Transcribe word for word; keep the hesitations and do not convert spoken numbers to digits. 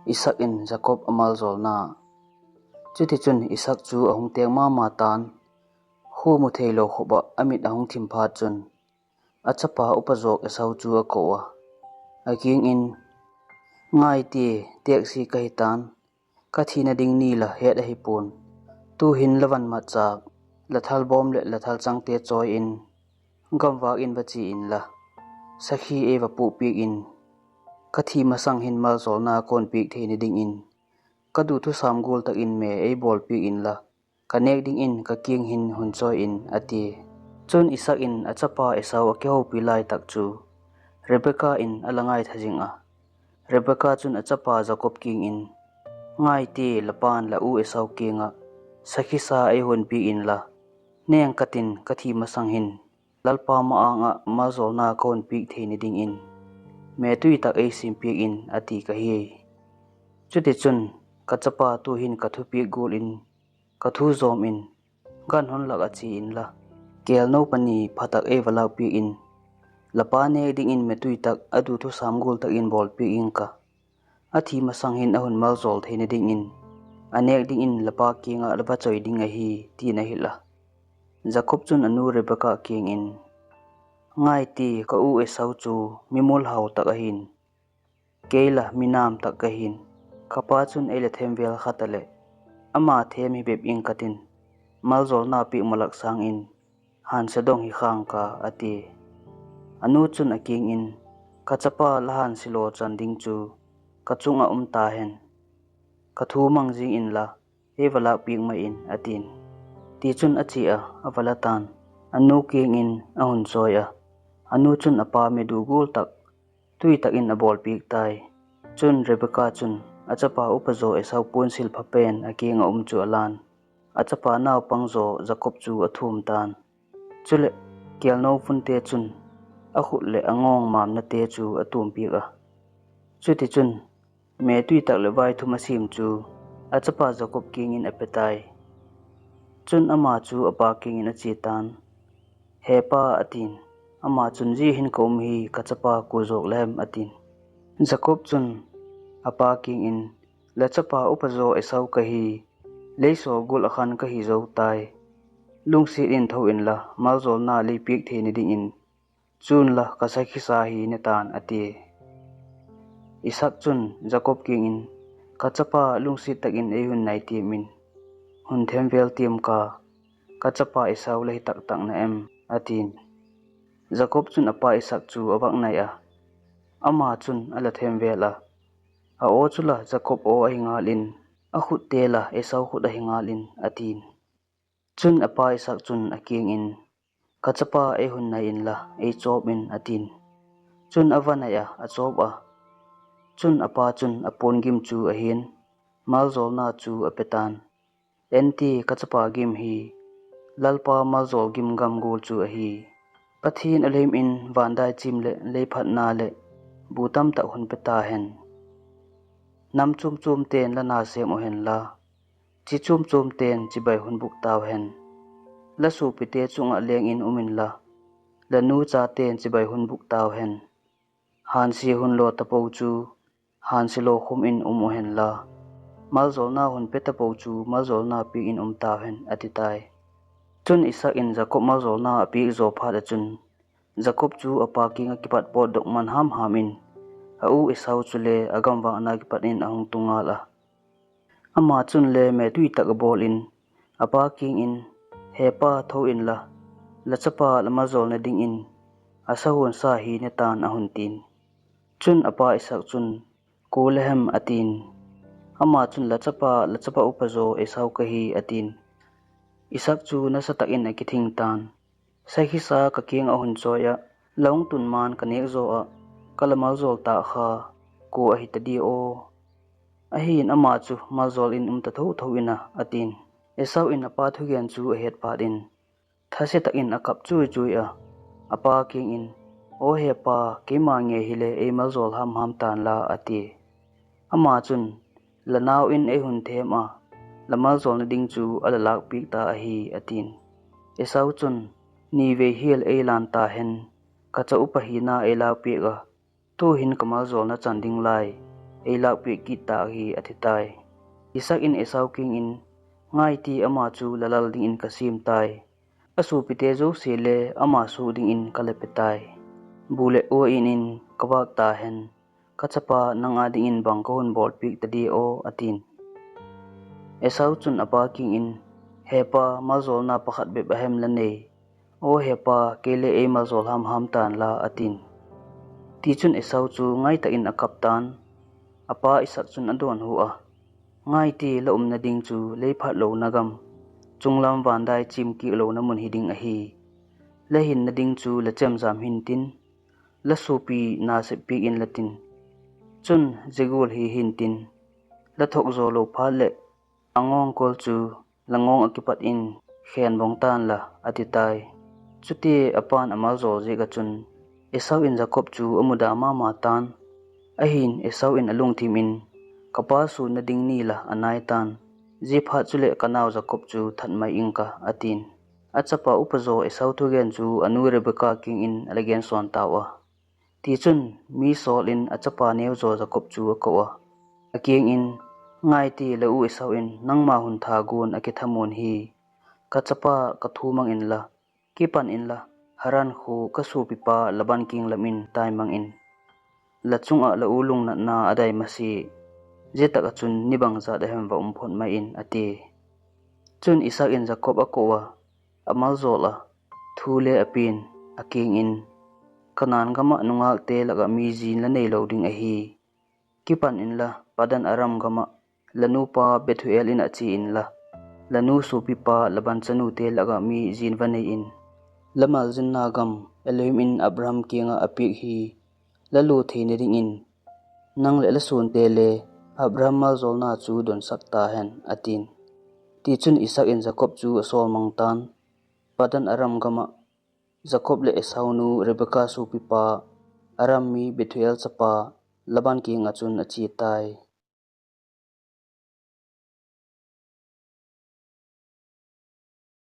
Isaac in Jacob amaljolna. Chutichun Isaac chu ahung teng mama tan, kho mutheilou khop'a amit ahung thim phat chun, achapa upa jo Esau chu akou a, akingin, Ngai te, teksi kahitan, kathina ding ni la het ahipon, tuhin lavan matchak, lathal bom le lathal changte choi in, gamvah in vache inla, sakhi eiva pohpeh in, kathi masang hin maljolna kahin peh theina dingin, kaduh thusam gol takin me eibolpeh inla, kanek dingin kakeng hin hun choi in, ati. Chun Isaac in achapa Esau akihoupi laitah chu, Rebekah in ala ngaitha jing a. Rebekah chun achapa Jacob kengin, Ngai te, lapan la u Esau kenga, sakhi sa eihonpeh inla, neng katin kathi masang hin, Lalpa ma-anga maljolna kahin peh theina dingin, me tuitah eisempeh in, ati kahi. Chutichun, kachapa tuhin kathupeh gol in, kathu jom in, ganhon lah a che inla, kelnou pani phatah eiva lahpeh in, lapa nek dingin me tuitah aduh thusam gol takin bolpeh inge. Athi masang hin ahun maljol theina dingin, anek dingin lapa kenga lava choi ding ahi, tin ahil a. Jacob chun anu Rebekah kengin, Ngai te, ka u Esau chu mi molhau tah ahin, kei la mi nam tah kahin, kapa chun eila themvel khat a le, ama them hi bep inge katin, maljolna peh malak sangin, hanse dong hi khang ka, ati. Anu chun akengin, Kachapa, la hanse lo chan ding chu kachunga um tahen, kathu mang jing inla, eiva lahpeh mai in, atin. Tichun ache a, avala tan, anu kengin ahun choi a, anu chun apa me duh gol tah, tuitah in abolpeh tai. Chun Rebekah chun achapa upa jo Esau ponsil phapen akenga um chu alan, achapa naopang jo Jacob chu athum tan. Chule, kelnou phunte chun akhut le angong mamnate chu atumpeh a. Chutichun, me tuitah le vaithum asem chu achapa Jacob kengin apetai. Chun ama chu apa kengin ache tan, He pa, atin. Ama chun, Ji hin kaum hi, kachapa, koi jong lem, atin. Jacob chun apa kengin, La chapa upa jo Esau kahi, leisol gol a khan kahi jou tai. Lungset in thou inla, maljolna lei peh theina dingin, chun la kasakhi sa hi netan, ati. Isaac chun Jacob kengin, Kachapa, lungset tah in eihun nai temin, hun themvel tem ka, kachapa Esau la hi tahtah na em, atin. Jacob chun apa Isaac chu avak nai a, ama chun ala themvel a, A aw chu la Jacob aw ahi ngal in, akhut te la Esau khut ahi ngal in, atin. Chun apa Isaac chun akengin, Kachapa, eihun nai inla, eichop in, atin. Chun ava nai a, achop a. Chun apa chun apon gim chu ahin, maljolna chu apetan. Enti, kachapa gim hi, Lalpa maljol gim gam gol chu ahi. Pathen alhem in vandai chim le leiphatna le bu tamtah hun pe tahen. Nam chom chom ten la na sem uhen la, chi chom chom ten chibai hun buk tauhen. La sopite chunga leng in um inla, la nu chaten chibai hun buk tauhen. Hanse hun lo tapo chu, hanse lo khum in um uhen la, maljolna hun pe tapo chu, maljolna pek in um tauhen, ati tai. Chun Isaac in Jacob maljolna apek jo phat a chun, Jacob chu apa kinga kipat potdoh man hamham in, a u Esau chule agamvahna kipat in ahung tung ngal a. Ama chun le metui tak abol in, apa kingin, He pa, thou inla, la chapa la maljolna dingin, asa hon sa hi netan, ahun tin. Chun apa Isaac chun, Koi la hem, atin. Ama chun, La chapa, la chapa upa jo Esau kahi, atin. Isaac chu nasatah in akithing tan. Sakhi sa ka kinga ahun choi a, la hung tun man ka nek jo a, ka la maljol ta kha, koi ahi ta di o. Ahin ama chu maljol in um ta thotho in a, atin. Esau in apa thugen chu ahet phat in, thase tak in akap chuichui a, apa kingin, O he pa, keima ngei hile ei maljol hamham tan la, ati. Ama chun, La nau in ei hun them a, la maljolna ding chu ala lakpek ta ahi, atin. Esau chun, Nivei hel ei lan tahen, ka cha upa hina ei lakpek a, tuhin ka maljolna chan ding lai, eilahpeh kit tauhi, atitai. Isaak in Esau kengin, Ngai te, ama chu lalal dingin kasem tai. Asopite jouse le ama soh dingin kalapetai. Bu le o in in kavak tahen, kachapa nang adingin bang kahon bolpeh tadem, atin. Esau chun apa kengin, Hepa, maljolna pakhat bep ahem lanei? O hepa, keile eimaljol hamham tanla, atin. Tichun Esau chu ngaitah in akaptan. Apa Isaak chun adonbut a, Ngai te, laumna ding chu leiphat louna gam, chunglam vandai chimkik louna mun hiding ahi. Lahinna ding chu lachemjam hintin, lasopi nasep peh inlatin. Chun jigul hi hintin, lathok jo lou phat le angongkol chu langong akipat in khenbong tanla, atitai. Chuti apan amaljol jeh a chun Esau in Jacob chu amuda mama tan. Ahin Esau in alungthim in, Kapa sonna ding nila anaitan. Jeh phat chule kanao Jacob chu thatmai inge, atin. Achapa upa jo Esau thugen chu anu Rebekah kengin alagensol tauva. Tichun mi sol in achapa neojo Jacob chu akou a, akengin, Ngai te, lau Esau in nangma hon thagon akithamun hi. Kachapa, kathu mang inla, kipan inla, Haran kho kasopipa Laban keng lam in taimang in. Lachunga lau lungnatna adei masi, jeh tah a chun ni bang jat ahem vaum phot mai in, ati. Chun Isaak in Jacob akou a, amaljol a, thu le apen, akengin, Canaan gam a nungakte lah a mi jin lanei lou ding ahi. Kipan inla, Padan Aram gam a lanupa Bethuel in a che inla, lanu sopipa Laban chanute lah a mi jin vanei in. Lamaljinna gam Elohim in Abraham keng a apeh hi, lalu theina dingin, nang le lasonte le Abraham maljolna chu donsah tahen, atin. Tichun Isaak in Jacob chu asol mang tan. Padan Aram gam a Jacob le Esau nu Rebekah sopipa, Aram mi Bethuel chapa Laban keng a chun ache tai.